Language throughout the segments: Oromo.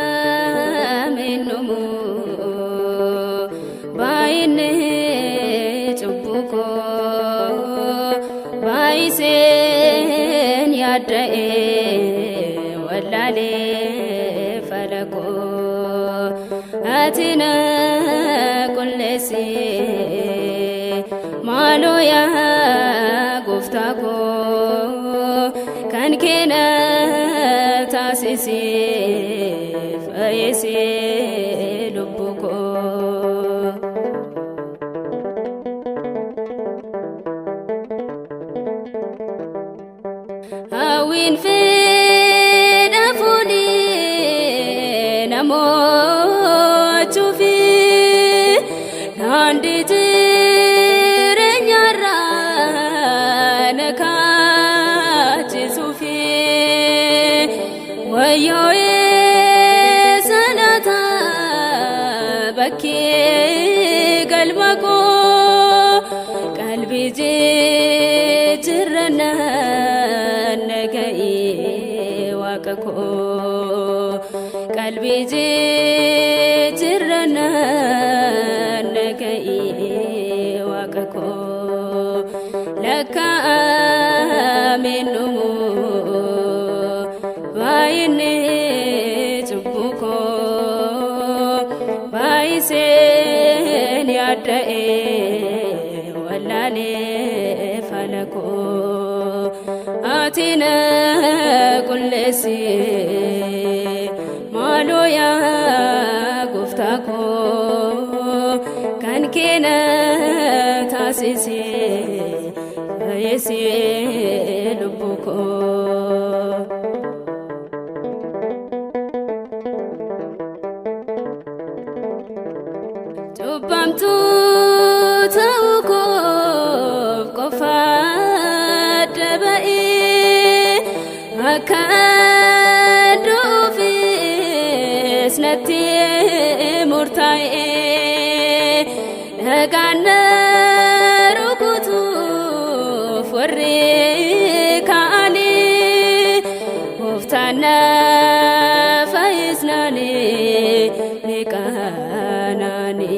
Lakkaa'ameen dhumu baay'inni cubbuu koo, baay'iseen yaadda'e wallaalee fala koo. Ati na qulleessi maaloo yaa gooftaa koo, kan kee na taasisi, fayyisi lubbuu koo. Hawwiin fedha foonii namoochuufi daandii jireenyarraa na kaachisuufi, wayyoo eessa laata bakkee galma koo? Qalbii jijjiirrannaan na ga'ee waaqa koo, qalbii jijjiirrannaan na ga'ee waaqa koo. Lakkaa'ameen dhumu baay'inni cubbuu koo, baay'iseen yaadda'e wallaalee fala koo. Ati na qulleessi maaloo yaa gooftaa koo, kan kee na taasisi, fayyisi lubbuu koo. Cubbamtuu ta'uu koof qofa adda ba'ee, akka du'uufis natti murtaa'e. Dhagaan na rukutuuf warri ka'anii, gooftaan na fayyisnaanii ni qaananii.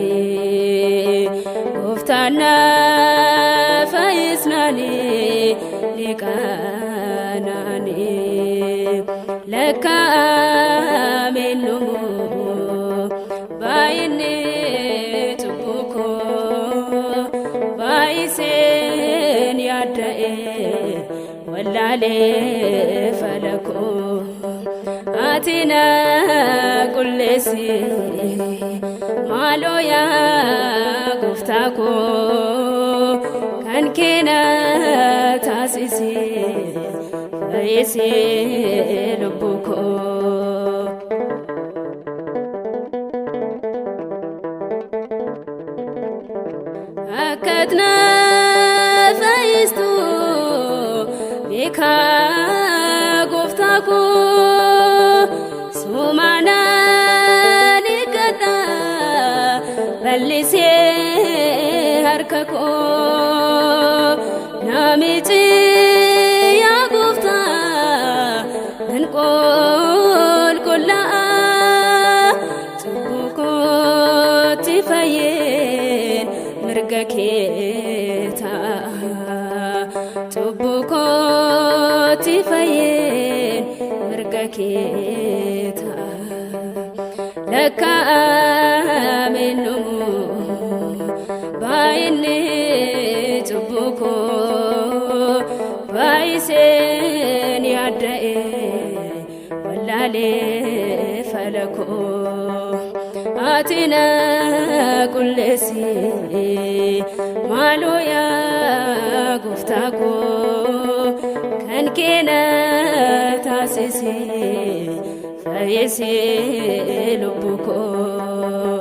Gooftaan na fayyisnaanii ni qaananii. Lakkaa'ameen dhumu baay'inni cubbuu koo, baay'iseen yaadda'e wallaalee fala koo. Ati na qulleessi maaloo yaa gooftaa koo, kan kee na taasisi, fayyisi lubbuu koo. Akkat na fayyistu beekaa gooftaa koo, sumaanaan eeggadha bal'isee harka koo. Namichi yaa gooftaa nan qulqullaa'a, cubbuu kootti fayyeen mirga kee ta'a, cubbuu kootti fayyeen mirga kee ta'a. Lakkaa'ameen dhumu baay'inni cubbuu koo, baay'iseen yaadda'e wallaalee fala koo. Ati na qulleessi maaloo yaa gooftaa koo, kan kee na taasisi, fayyisi lubbuu koo.